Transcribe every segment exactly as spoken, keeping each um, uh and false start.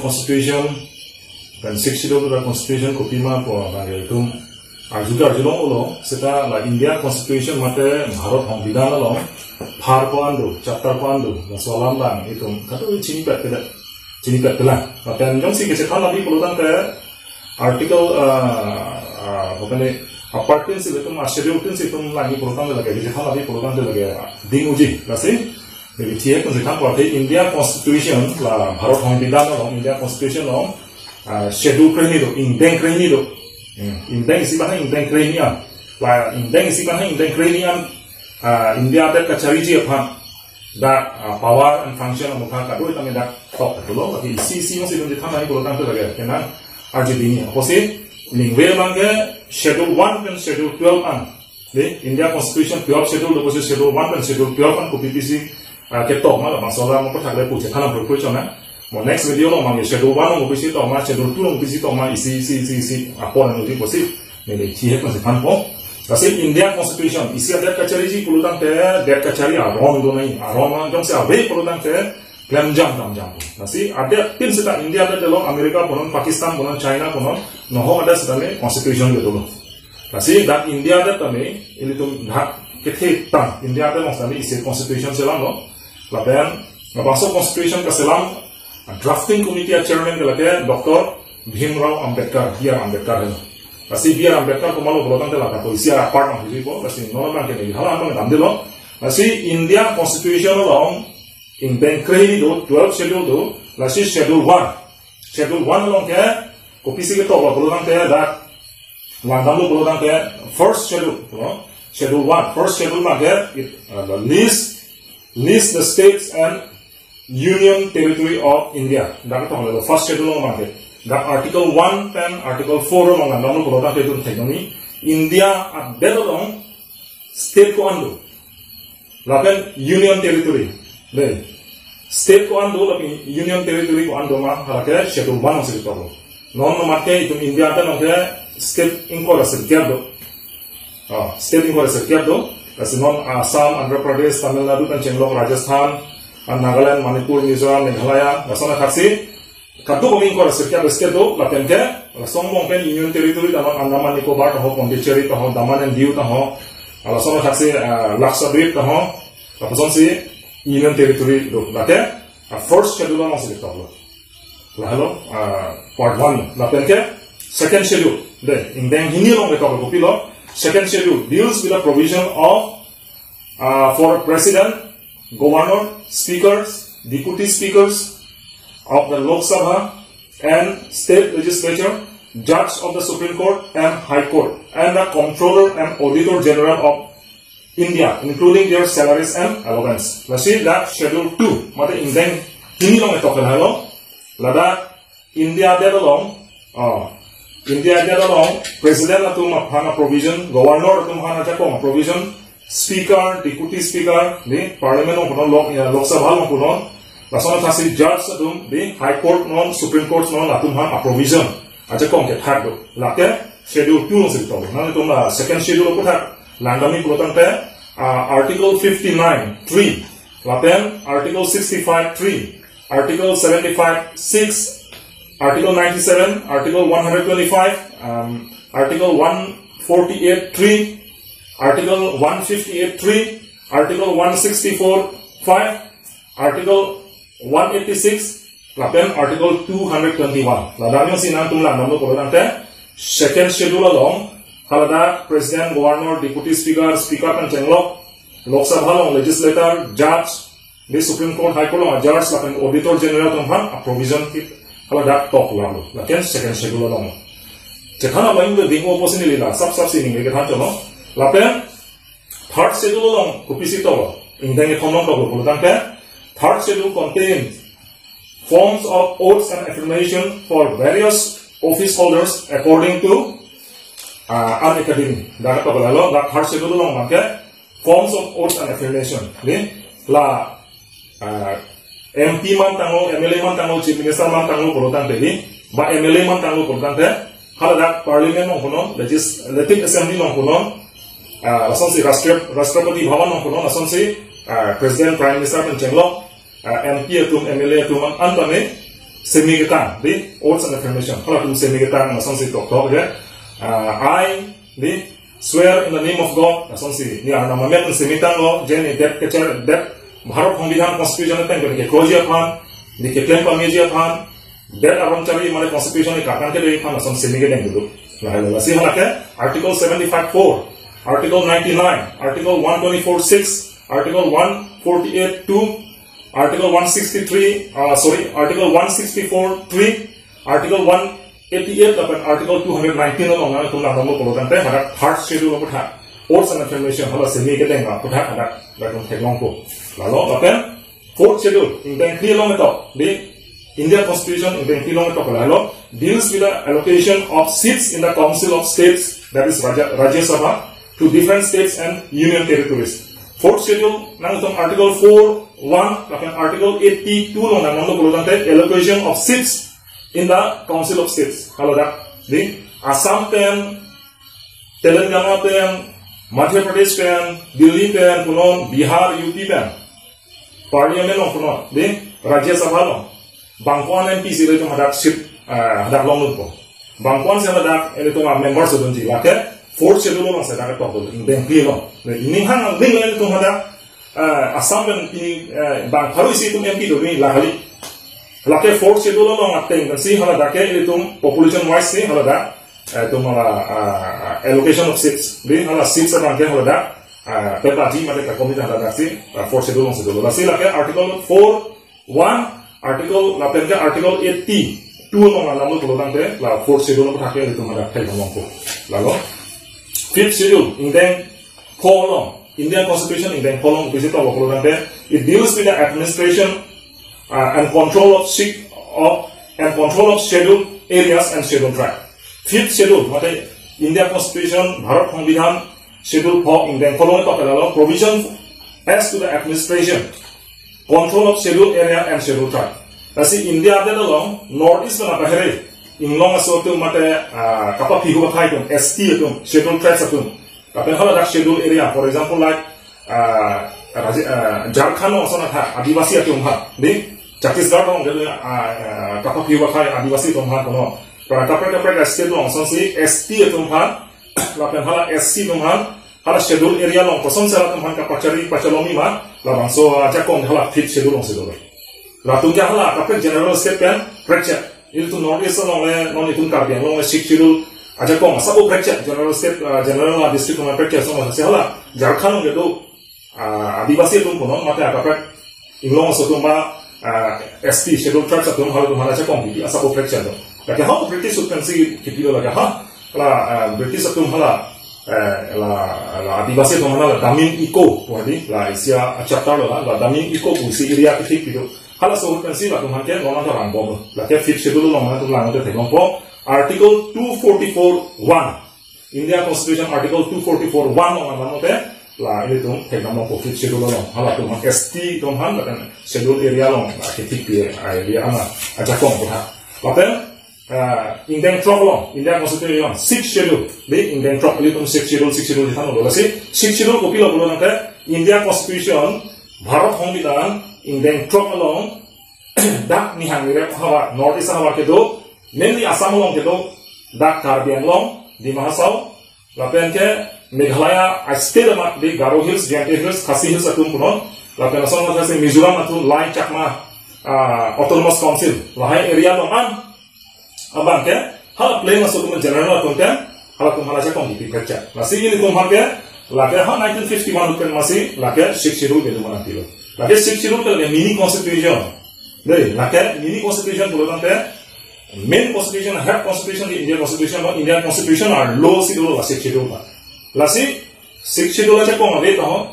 Constitution, pen Sixth Schedule dak Constitution kopima pu abang itum arju arjulong-olo, seta la India Constitution mate Bharat Songbidhan along phar ko-an do, chapter ko-an do, laso alam abang itum kadokave chinipet peda, chinipet pela. Lapen jongsi kachethan abi pulotangte Article, ah, ah, apa ni, apartin si itum, ah, schedule tin si itum lagi pulotangte lake, kachethan abi pulotangte lake, ah, ding uji, lasi, jadi thihek pun si than pulotangte India Constitution, la Bharat Songbidhan along, India Constitution along, ah, schedule krehini do, ingdeng krehini do. Hmm, ingdeng isi abang ingdeng krehini an. La ingdeng isi abang ingdeng krehini an, ah, India adet kachariji aphan dak, ah, power and function amukha kadokave tame dak tok dolo, lake isi isi jongsi itum chethan abi pulotangte lake, kena arju dini. Apotsi, ningve abangke Schedule one pen Schedule twelve an. Di, India Constitution twelve Schedule do, apotsi Schedule one pen Schedule twelve an kopi pisi, ah, ketok ma, labangso alam aphuthak le pu chethan abang purpose na. Mo next video along abangke Schedule one along kopisi tok ma, Schedule two along kopisi tok ma, isi, isi, isi, isi, apor nang uji apotsi. Neli thihek pun si thanpo. Lasi India Constitution, isi adet kachariji pulotangte, adet kachari aron do nai, aron jongsi ave pulotangte, klemjam damjam. Lasi adet tin seta India adet dolo, America punon, Pakistan punon, China punon, nohok adet seta ne Constitution ke dolo. Lasi dak India adet tame, ilitum dak kethe tang, India adet along seta ne isi Constitution selamlo. Lapen, labangso Constitution kaselam, drafting committee a chairman ke lake Doctor Bhimrao Ambedkar, B R Ambedkar helo. Lasi B R Ambedkar komatlo pulotangte lake ko isi a part ang hipo, lasi non abangke neli hala abang damdelo. Lasi India Constitution along ingdeng krehini do, twelve Schedule do, lasi Schedule one. Schedule one along ke, kopisi ketok lo pulotangte dak, langdamlo pulotangte, first Schedule, no? Schedule one, first Schedule abangke, it, uh, the list, list the states and Union Territory of India. Dak ketok lo first Schedule along abangke. Dak Article one pen Article four along langdamlo pulotangte itum theklong ni, India adet along state ko-an do, lapen Union Territory. Dei. State ko-an do, lapen Union Territory ko-an do ma, halake Schedule one along si ketok lo. Non no mate itum India adet along ke state ingkoi ra sirkep do. Ah, state ingkoi ra sirkep do. Lasi non Assam, Andhra Pradesh, Tamil Nadu pen chenglok Rajasthan, ah, Nagaland, Manipur, Mizoram, Meghalaya, lason athaksi kadokave ingkoi ra sirkep state do, lapen ke, lason angbong pen Union Territory ta non Andaman Nicobar ta ho, Pondicherry ta ho, Daman and Diu ta ho, ah, lason athaksi, ah, Lakshadweep ta ho, lapusonsi Union Territory do, lake, ah, first Schedule along si ketok lo. Lahelo, ah, part one, lapen ke, second Schedule, dei, ingdeng hini along ketok lo, kopilo, second Schedule deals with the provision of, uh, for President, Governor, Speakers, Deputy Speakers of the Lok Sabha and State Legislature, Judge of the Supreme Court and High Court, and the Comptroller and Auditor General of India, including their salaries and allowance. Lasi dak Schedule two, mate ingdeng hini along ketok lahelo, ladak India adet along, ah, India adet along, President atum aphan a-provision, Governor atum aphan ajakong a-provision, Speaker, Deputy Speaker, di Parliament along punon, Lok, ya, Lok Sabha along punon, lason athaksi Judge atum, di High Court non, Supreme Court non, latum aphan a-provision ajakong kethak do. Lake Schedule two along si ketok. Nangtum la second Schedule aphuthak langdamji pulotangte, ah, Article fifty-nine three, lapen Article sixty-five three, Article seventy-five six, Article ninety-seven, Article one hundred twenty-five, um, Article one forty-eight three, Article one fifty-eight three, Article one sixty-four five, Article one eighty-six, lapen Article two hundred twenty-one. Ladak jongsi nangtum langdamlo pulotangte, second Schedule along, haladak President, Governor, Deputy Speaker, Speaker pen chenglok, Lok Sabha along Legislator, Judge, di Supreme Court, High Court along a-Judge, lapen Auditor General atum aphan a-provision kit, haladak tok lahelo, lake second Schedule along. Chethan abang le ding-o pusi neli la, sap sap si ning le kethan chotlo. Lapen, third Schedule along kopisi tok lo, ingdeng kethom along tok lo pulotangte, third Schedule contains forms of oaths and affirmation for various office holders according to, uh, an academy. Dak tok lahelo, dak third Schedule along abangke forms of oaths and affirmation. Di, la, uh, M P man tanglo, M L A man tanglo, Chief Minister man tanglo pulotangte di, ba M L A man tanglo pulotangte, haladak Parliament along punon, Legislative Assembly along punon, ah, lasonsi Rashtra-, Rashtrapati Bhavan along punon, lasonsi, ah, President, Prime Minister pen chenglok, ah, M P atum, M L A atum an, an tame, semi ketang, di, oath and affirmation. Halatum semi ketang, lasonsi toktok, ya. Ah, I, di, swear in the name of God, lasonsi, ni Arnam amen semi tanglo, je ni det kechar, det Bharat Hong Bidhan Constitution ateng ke kroji aphan, di keklem pameji aphan, det aron chari mane Constitution ni kakan kedoji aphan, lason semi kedeng dulu. Lahelo, lasi halake, Article seventy-five four, Article ninety-nine, Article one twenty-four six, Article one forty-eight two, Article one sixty-three, uh, sorry, Article one sixty-four three, Article one eighty-eight lapen Article two hundred nineteen along nangtum langdamlo pulo tangte hadak third schedule aputhak, oath and affirmation, hala semi kedeng aputhak hadak latum theklongpo. Lalo lapen fourth schedule, ingdeng phli along tok, di India Constitution ingdeng phli along tok, lalo deals with the allocation of seats in the Council of States, that is Rajya, Rajya Sabha, to different states and union territories. Fourth schedule, nangtum Article four one lapen Article eighty-two along nangdamlo pulo tangte allocation of seats in the Council of States. Haladak, di Assam pen, Telangana pen, Madhya Pradesh pen, Delhi pen, punon Bihar, U P pen, Parliament along punon, di Rajya Sabha along, bang ko-an M P si ilitum hadak seat, eh, hadak longdunpo. Bang ko-an si hadak ilitum a-members dunji, lake fourth schedule alongsi hadak tokdun, ingdeng phli along. Di ining hang ning ilitum hadak, eh, Assam pen pini, eh, bang pharo isi atum M P do, di la kali. Lake fourth schedule along ateng si haladak ke ilitum population wise si haladak, eh, itum hala, ah, allocation of seats, di hala seats abang ke haladak, ah, pepaji mate kakomi haladak si, ah, fourth schedule alongsi dolo. Lasi lake Article four one, Article lapen ke Article eighty-two along nangdamlo pulo tangte, la fourth schedule aputhak ke itum hadak theklongpo. Lalo fifth schedule, ingdeng pho along, Indian Constitution ingdeng pho along kopi si toklo pulo tangte, it deals with the administration, uh, and control of six, of, and control of scheduled areas and scheduled tribe. Fifth schedule, mate India Constitution, Bharat Hong Bidhan, schedule pho, ingdeng pho along tok, lalo provision as to the administration, control of scheduled area and scheduled tribe. Lasi India adet along North East pen abahere inglong aso atum mate, ah, kapaphihu akhai atum, S T atum, scheduled tribes atum, lapen haladak scheduled area, for example, like, ah, Raji-, ah, Jharkhand along ason athak Adivasi atum ha, di Chhattisgarh along, ah, ah, kapaphihu akhai Adivasi atum ha kono. Para kaprek kaprek state along asonsi S T atum ha, lapen hala S C atum ha, hala schedule area along kosonsi latum aphan kapachari pachalomi ma, labangso ajakong hala fifth schedule alongsi dolo. Latum ke hala kaprek general state pen prekchak. Ilitum North East along le, non itum Karbi Anglong le sixth schedule ajakong asap prekchak, general state, ah, general, ah, district along prekchak, so masi hala Jharkhand along kedo, ah, Adivasi atum punon mate akaprek inglong aso atum ba, ah, S T, scheduled tribes atum, halatum aphan ajakong kipi asap prekchak do. Lake ha British atum pensi kipilo lake ha, la, ah, British atum hala, eh, la, la Adivasi atum hala Damin Eco, wadi, la isi a-chapter lo la, la Damin Eco pusi area kethik pido. Halaso ahut pensi latum aphan ke non anta rangbom. Lake fifth schedule along nangtum lang te theklongpo. Article two forty-four one. India Constitution Article two forty-four one along nangdamlote, la ilitum thekdamlongpo fifth schedule along. Halatum aphan S T atum aphan, lapen schedule area along, la kethik pi area ana, ajakong ko ha. Lapen, ah, ingdeng throk along, India Constitution along, sixth schedule, di ingdeng throk, ilitum sixth schedule, sixth schedule di thanlo, lasi sixth schedule kopilo pulo tangte, India Constitution, Bharat Hong Bidhan, ingdeng throk along, dak nihang nirep ahavar, North East ahavar kedo, mainly Assam along kedo, dak Karbi Anglong, Dima Hasao, lapen ke Meghalaya a-state amat di Garo Hills, Jaintia Hills, Khasi Hills atum punon, lapen ason ason si Mizoram atum, Lai Chakma, ah, Autonomous Council, lahai area along an, abang ke, hala plain aso atum general atum ke, halatum aphan ajakong kipi prekchak. Lasi ilitum aphan ke, lake ha nineteen fifty-one ahut pen masi, lake sixth schedule kedo manang pilo. Lake sixth schedule ke lake mini constitution. Dei, lake mini constitution pulo tangte, main constitution, head constitution di India Constitution, no India Constitution arlo si dolo la sixth schedule pa. Lasi, sixth schedule ajakong ave taho,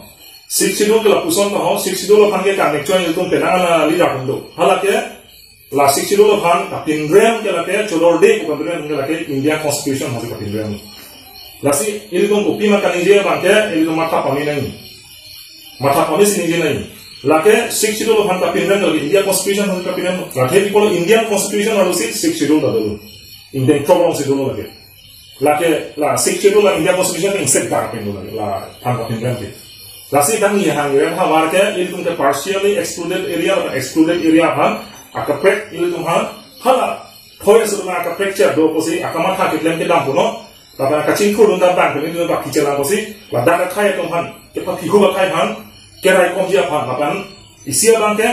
sixth schedule ke lapuson taho, sixth schedule aphan ke connect choi ilitum penang ana leader atum do. Halake, la sixth schedule aphan kapinrem ke lake chodorde ko kapinrem ke lake India Constitution aphansi kapinrem. Lasi ilitum kopi ma kaningje abang ke ilitum matha pame nangji. Matha pame si ningje nangji. Lake sixth schedule aphan kapinrem ke lake India Constitution aphansi kapinrem. Lake di pulo Indian Constitution arlo si sixth schedule ta dolo. Ingdeng throk alongsi dolo lake. Lake la sixth schedule la India Constitution ingsek dak pen dolo lake, la aphan kapinrem ke. Lasi dak nihang nirep ahavar ke ilitum ke partially excluded area, excluded area aphan akaprek ilitum aphan Hala, thoi aso atum akaprek chot do pusi, akamatha keklem kedam punon, lapen kachingthur dun dam dam kami dun bak kichelang pusi, ladak akhei atum aphan, kepathihu akhei aphan, keraikomji aphan, lapen isi abang ke,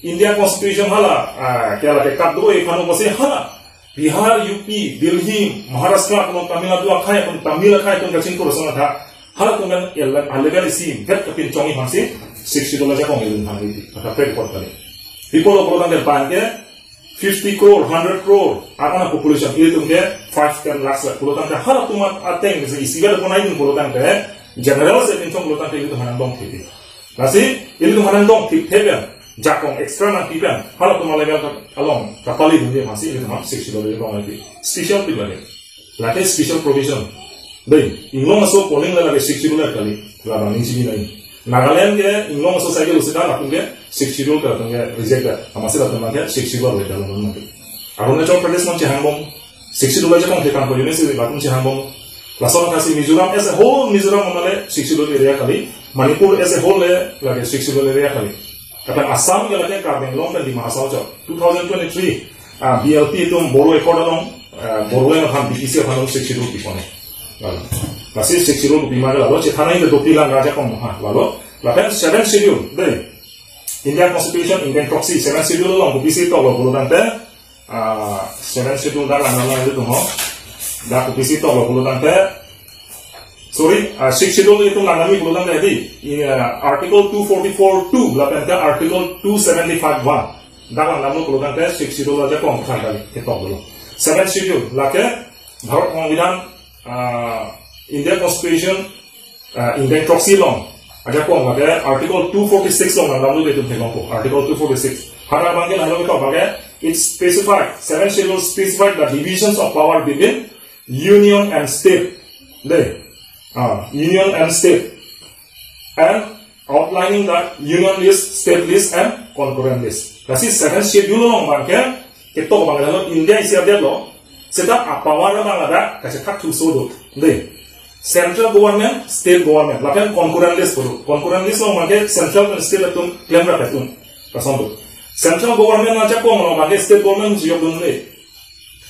India Constitution hala, ah, ke hala ke kadoi aphan pusi hala, Bihar, U P, Delhi, Maharashtra, kono Tamil Nadu akhei, kono Tamil akhei, kono kachingthur ason atha. Halatum kan a level isi vet kapinchongji aphansi Sixth Schedule ajakong ilun aphan iti. Akaprek report kali. People of Bodo tangte abang ke fifty crore, hundred crore, akan population ilitum ke five, ten lakhs la pulo tangte halatum ateng isi vet pon aidun pulo tangte general se pinchong pulo tangte ilitum hanang dong thiti. Lasi, ilitum hanang dong thip thip pen, jakong extra nangpi pen, halatum a level along kapali dunji aphansi ilitum Sixth Schedule ajakong iti. Special pi lagi. Lake special provision. Dei, inglong aso polling la lake Sixth Schedule kali. Labang ning sini nai. Nagaland ke inglong aso cycle usita latum ke Sixth Schedule ke latum ke reject da. Amatsi latum ke Sixth Schedule le dalam nanti. Arunachal Pradesh non chehangbom. Sixth Schedule ajakong thekan ko unit si latum chehangbom. Lason athasi Mizoram as a whole, Mizoram amale Sixth Schedule area kali. Manipur as a whole le lake Sixth Schedule area kali. Lapen Assam ke lake Karbi Anglong pen Dima Hasao chot. Two thousand twenty-three, ah, B L P atum Bodo Accord along, ah, Bodoland aphan B T C aphan along Sixth Schedule kipon. Lalo. Lasi Sixth Schedule kopi ma ke lalo, chethan nangji ke dopik lang ajakong ha, lalo. Lapen Seventh Schedule, dei. India Constitution, Indian Proxy, Seventh Schedule along kopisi toklo pulo tangte, ah, Seventh Schedule dak lang lang ilitum ho. Dak kopisi toklo pulo tangte, sorry, ah, Sixth Schedule itum lang nami pulo tangte di, i, ah, Article two forty-four two, lapen ke Article two seventy-five one. Dak lang nami pulo tangte Sixth Schedule ajakong thang kali, ketok dulu. Seventh Schedule, lake, Bharat Songbidan, ah, India Constitution, ah, Indian Proxy along ajakong lake Article two forty-six along nangdamlo itum theklongpo. Article two forty-six. Hana abang ke nanglo ketok abang ke, it specify, Seventh Schedule specify the divisions of power between Union and State. Dei. Ah, Union and State. And outlining the Union list, State list and concurrent list. Lasi Seventh Schedule along abang ke, ketok abang ke lalo India isi adet lo, seta a power abang ladak kachethak thuso do. Dei. Central government, state government, lapen concurrent list pulo. Concurrent list along abang ke central pen state atum klemrap atum. Lason do. Central government ajakong along abang ke state government chiyok dun le.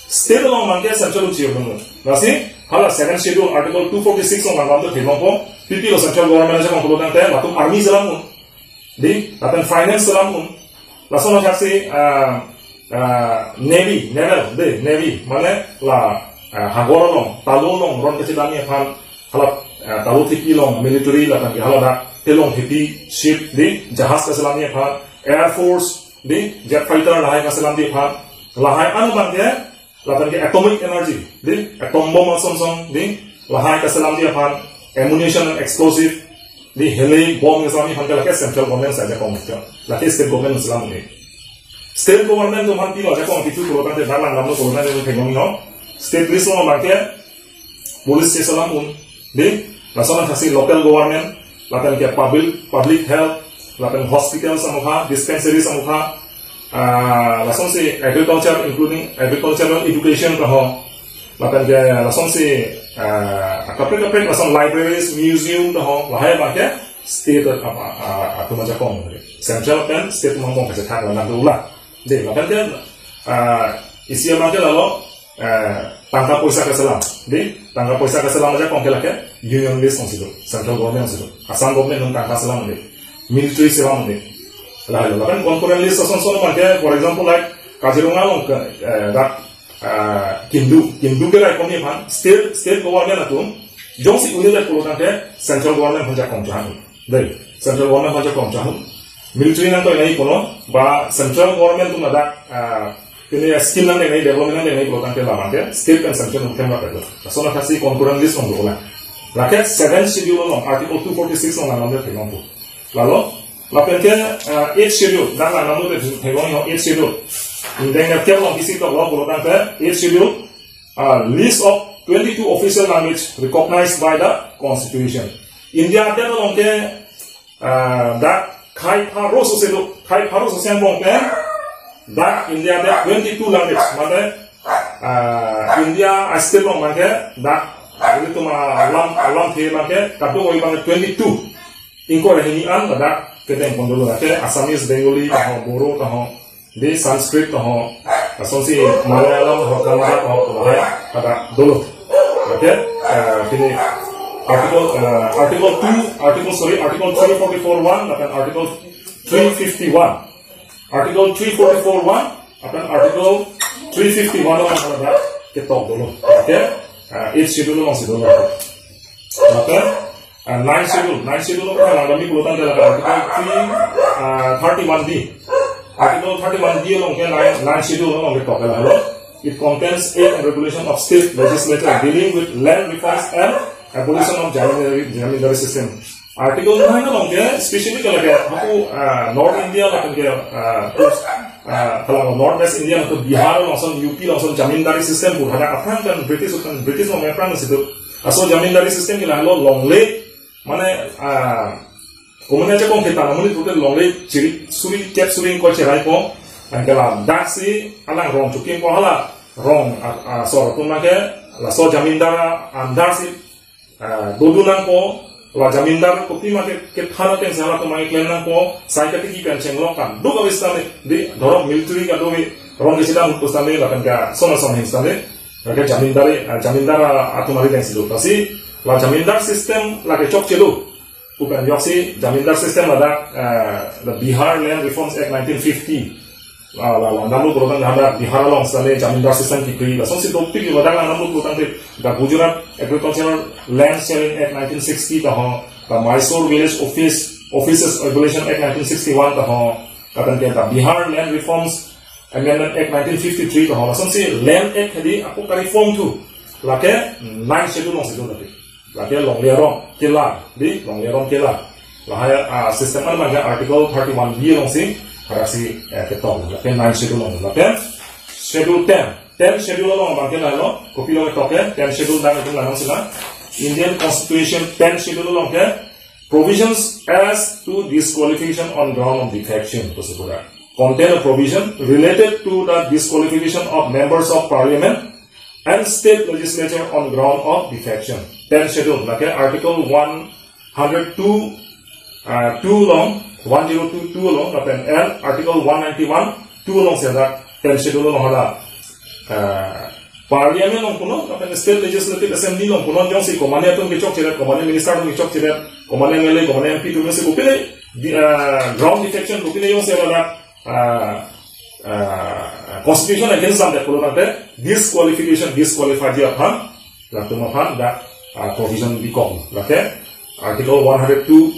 State along abang ke central chiyok dun. Lasi, hala Seventh Schedule Article two forty-six along abang to theklongpo, pipilo central government ajakong pulo tangte, latum army selam un. Dei, lapen finance selam un. Lason athaksi, ah, ah, navy, naval, dei, navy, mane la, ah, hagor along, talu along, ron kachedamji aphan, hala, ah, talu thepi along, military lapen ke hala dak, telong thepi, ship, dei, jahaz kaselamji aphan, air force, dei, jet fighter lahai kaselamji aphan, lahai an abang ke, lapen ke atomic energy, dei, atom bomb asong song, dei, lahai kaselamji aphan, ammunition and explosive, dei, helai bomb kaselamji aphan ke lake central government si ajakong, lake state government selam un-e. State government atum aphan pilo ajakong kethu pulo tangte dak lang damlo pulo tangte theklonglo. State list along abang ke, police si selam un, dei, lason athaksi local government, lapen ke public, public health, lapen hospital amokha, dispensary amokha, ah, lasonsi agriculture, including agricultural education ta ho, lapen ke lasonsi, ah, kaprek kaprek lason libraries, museum ta ho, lahai abang ke state, ah, ah, atum ajakong, central pen state atum ajakong kachethak lang nangdula. Dei, lapen ke, ah, isi abang ke lalo, eh, tangka poisa kaselam. Dei, tangka poisa kaselam ajakong ke lake Union list alongsi do, central government alongsi do. Assam government atum tangka selam un-e. Military selam un-e. Lahai lo. Lapen concurrent list ason son abang ke, for example, like, Kaziranga along ke, eh, dak, eh, Kindu, Kindu keraikomji aphan, state, state government atum, jongsi un-edet pulo tangte, central government aphan ajakong chehang un. Dei, central government aphan ajakong chehang un. Military nangtoi nangji kono, ba central government atum ladak, ah, pini scheme nangdeng nangji, development nangdeng nangji pulo tangte labang ke, state pen central atum klemrap atum. Lason athaksi concurrent list along dolang. Lake Seventh Schedule along, Article two forty-six along lang damlo theklongpo. Lalo, lapen ke, ah, Eighth Schedule, dak lang damlo theklonglo Eighth Schedule. Ingdeng nerkep along isi toklo pulo tangte, Eighth Schedule, ah, list of twenty-two official language recognized by the Constitution. India adet along ke, ah, dak khei pharo sose do, khei pharo sose angbong pen, dak India adet twenty-two language, mane, ah, India a state along abang ke, dak, ilitum alam, alamthe abang ke, kadokave abang ke twenty-two. Ingkoi ra hini an ladak kedeng pon dolo, ke Assamese, Bengali ta ho, Bodo ta ho, dei, Sanskrit ta ho, Lasonsi Malayalam ho Kannada ho lahai pada dolo. Okay, eh, pini article, eh, article two, article, sorry, article three forty-four one, lapen article three fifty-one. Article three forty-four one, lapen article three fifty-one along pada ketok dolo. Okay, eh, eighth schedule alongsi dolo. Lapen, uh, ninth schedule, ninth schedule along ke langdamji pulotangte la article three, uh, thirty-one D. Article thirty-one D along ke ninth, ninth schedule along ketok ke lahelo. It contains act and regulation of state legislature dealing with land reforms and abolition of zamindari, zamindari system. Article nine along ke specially ke lake hapu, uh, North India lapen ke, uh, uh, kalau North West India lapen Bihar along ason, U P along ason zamindari system pu hadak aphrang kan British kan British along aphrang situ. Laso zamindari system ke lahelo longle, mane, ah, komatne ajakong ketang amonit pulote longle chiri suri kep suri ingkoi cherai po. Anke ladaksi alang rong chokim po, hala rong, ah, ah, asor atum abangke laso zamindar under si, ah, dodun nangpo, la zamindar kopi ma ke kethan atengsi halatum abangke klem nangpo, sai katiki pen chenglok kan duk avi sitame, dei, dhorop military kan duk avi, rong kachedam ahut sitame, lapen ke ason ason ahin sitame, lake zamindari, ah, zamindar, ah, atum ari atengsi do. Lasi la zamindar system lake chokche do pu pen ajoksi zamindar system ladak, ah, the Bihar Land Reforms Act nineteen fifty, ah, la langdamlo pulotangte hadak Bihar along sitame zamindar system kekri. Lasonsi dopik ladak langdamlo pulotangte the Gujarat Agricultural Land Sharing Act nineteen sixty ta ho, the Mysore Village Office, Offices Regulation Act nineteen sixty-one ta ho, lapen ke the Bihar Land Reforms Amendment Act nineteen fifty-three ta ho. Lasonsi Land Act hedi ako ka-reform thu, lake ninth schedule alongsi do lake. Lake longle arong kelar, dei, longle arong kelar. Lahai, ah, system an abangke article thirty-one B alongsi hadaksi, eh, ketok, lake ninth schedule along. Lake schedule ten, tenth schedule along abangke lahelo, kopilo ketok ke, tenth schedule dak itum langnon sila. Indian Constitution tenth schedule along ke provisions as to disqualification on ground of defection, pusi pura contain a provision related to the disqualification of members of parliament and state legislature on ground of defection. Tenth schedule, lake article one hundred two, uh, two along, one zero two two along, lapen and article one ninety-one two alongsi dak tenth schedule along hala, uh, parliament along punon, lapen state legislative assembly along punon, jongsi komatne atum kechokchedet, komatne minister atum kechokchedet, komatne M L A, komatne M P atum jongsi kopine, di, uh, ground defection kopine jongsi hala, ah, ah, constitution against samde pulotangte disqualification, disqualify ji aphan, latum aphan dak, ah, provision bikok. Lake article one hundred two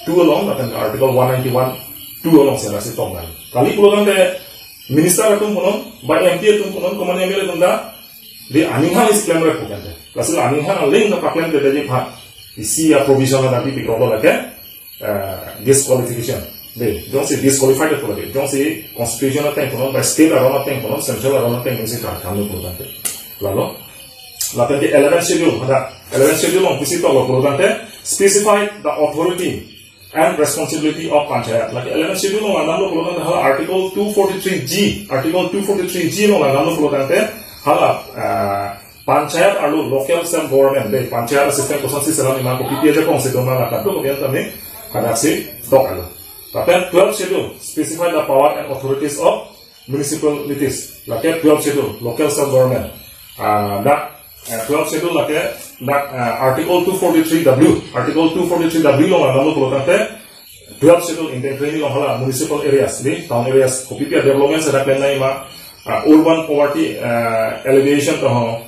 two along, lapen article one ninety-one two alongsi lasi tong nang. Kali pulotangte minister atum punon, ba M P atum punon, komatne M L A atum ta, dei aning hang isi klemre pu kente. Lasi aning hang aling ta paklemde ji aphan isi a-provision dak bipikok lake, eh, disqualification. Dei, jongsi disqualified pulo dei, jongsi constitution ateng punon, ba state aron ateng punon, central aron ateng punon si kar kami pulotangte. Lalo, lapen ke eleventh schedule, hala eleventh schedule along kopisi toklo pulotangte, specify the authority and responsibility of panchayat. Lake eleventh schedule along langdamlo pulotangte hala article two forty-three G, article two forty-three G along langdamlo pulotangte hala, eh, panchayat arlo local self government, dei, panchayat system kosonsi selam, ima kopi pi ajakong si doma, lapen to kopi an tame hadaksi tok alo. Lapen twelfth schedule specify the power and authorities of municipalities. Lake twelfth schedule, local self government. Ah, dak, eh, twelfth schedule lake dak, eh, article two forty-three W, article two forty-three W along langdamlo pulotangte twelfth schedule Indian Training along hala municipal areas, dei, town areas, kopi pi a-development si dak klem nangji ma, ah, urban poverty, ah, alleviation ta ho,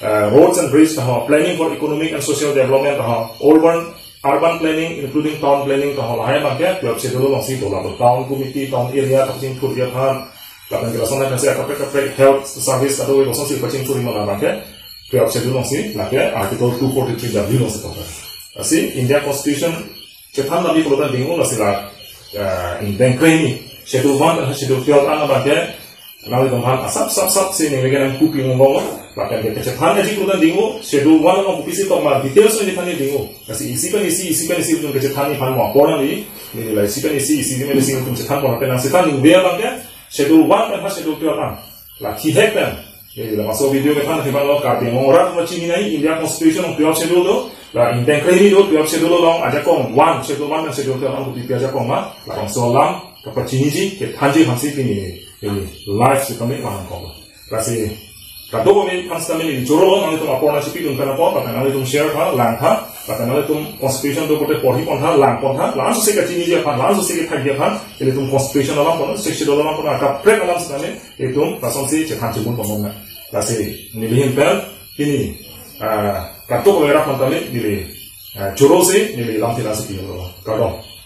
ah, roads and bridge ta ho, planning for economic and social development ta ho, urban, urban planning including town planning ta ho, lahai abangke twelfth schedule alongsi dola do. Town committee, town area kapachingthurji aphan, lapen ke lason akan si kaprek kaprek health service kadokave kosonsi pachingthurji ma, labangke twelfth schedule alongsi, lake article two forty-three W alongsi toklo. Lasi India Constitution chethan damji pulotangte ding-o, lasi la, eh, Indian Training schedule one, schedule twelve an abangke nanglitum aphan asap sap sap si ning legen nangkupji mong bong. Lapen ke kachethanji pulotangte ding-o, schedule one along kopisi tokma details si chethanji ding-o. Lasi isi pen isi, isi pen isi atum kachethanji aphan mo apor nangji, neli la isi pen isi, isi pen isi atum chethan pon, lapen nangchethan ningve abangke schedule one pen ha schedule twelve an, la thihek pen, eh, la maso video kethan thibang lo, Karbi Anglong arat ma chini nai, India Constitution along twelfth schedule do, la Indian Training do, twelfth schedule along ajakong one, schedule one pen schedule twelve an kopi pi ajakong ma, labangso alam pachiniji, kethanji aphansi pini neli live sitame vangkok. Lasi kadokave aphan sitame neli choro lo, nanglitum apor nangchipidun pen apor, lapen nanglitum share tha, lang tha, lapen nanglitum constipation do pulote porhi pon tha, lang pon tha, la-an sose kachiniji aphan, la-an sose kethakji aphan, ilitum constipation alam pon, sexual alam pon, akaprek alam sitame, ilitum lasonsi chethan chimun pon nang. Lasi neli ahin pen, pini, ah, kadokave arat aphan tame, neli, ah, choro si, neli lamthe nangsi pilo. Kardom.